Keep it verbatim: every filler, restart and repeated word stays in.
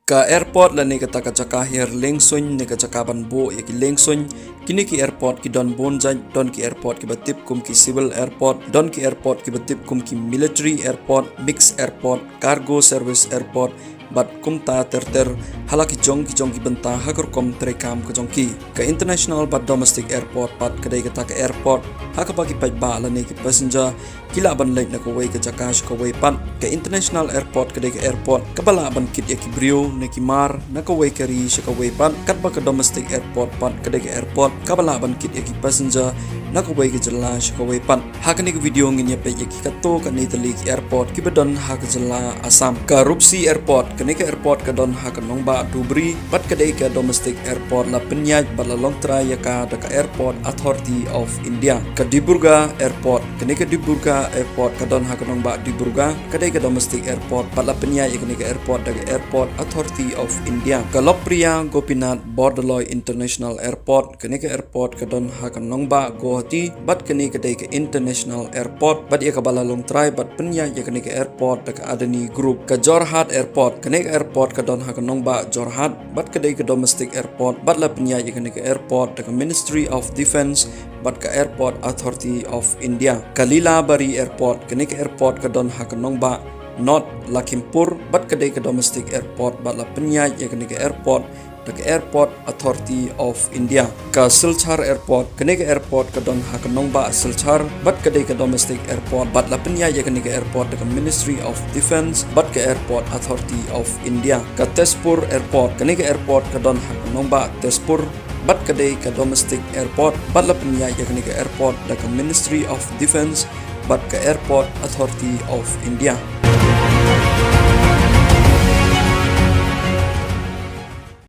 Ka airport lane kata ka jaka hiar liengsuiñ ne ka jaka ban buh ïa ki liengsuiñ. Kine ki airport ki don bun jait, don ki airport kiba tip kum ki civil airport, don ki airport kiba tip kum ki military airport, mixed airport, cargo service airport, bad kumta ter ter, ha la ki jong ki jong ki bynta ha ka rukom treikam ka jong ki. Ka international bad domestic airport pat ka dei kata ka airport ha kaba ki paidbah lane ki passenger ki lah ban leit na kawei ka jaka sha kawei pat. Ka international airport ka dei ka airport kaba lah ban kit ïa ki briew ne ki mar na kawei ka ri sha kawei pat, katba ka domestic airport pat ka dei ka airport kaba lah ban kit ïa ki passenger na kawei ka jylla sha kawei pat. Ha kane ka video ngin ïa peit ïa ki katto katne tylli ki airport kiba don ha ka jylla Assam. Ka Roopsy Airport, kane ka airport ka don ha ka nongbah Dhubri, bad ka dei ka domestic airport, la pynïaid bad la long trai ïa ka da ka Airport Authority of India. Ka Dibrugarh Airport, kane ka Dibrugarh Airport ka don ha ka nongbah Dibrugarh, ka dei ka domestic airport, bad la pynïaid ïa kane ka airport da ka Airport Authority of India. Ka Lopriya Gopinath Bordoloi International Airport, kane ka airport ka don ha ka nongbah Guwahati, bad kane ka dei ka international airport, bad ïa kaba la long trai bad pynïaid ïa kane ka airport da ka Adani Group. Ka Jorhat Airport, kane ka airport ka don ha ka nongbah Jorhat, bad ka dei ka domestic airport, bad la pynïaid ïa kane ka airport da ka Ministry of Defence bad ka Airport Authority of India. Ka Lilabari Airport, kane ka airport ka don ha ka nongbah North Lakhimpur, bad ka dei ka domestic airport, bad la pynïaid ïa kane ka airport da ka Airport Authority of India. Ka Silchar Airport, kane ka airport ka don ha ka nongbah Silchar, bad ka dei ka domestic airport, bad la pynïaid ïa kane ka airport da ka Ministry of Defence bad ka Airport Authority of India. Ka Tezpur Airport, kane ka airport ka don ha ka nongbah Tezpur, bad ka dei ka domestic airport, bad la pynïaid ïa kane ka airport da ka Ministry of Defence bad ka Airport Authority of India.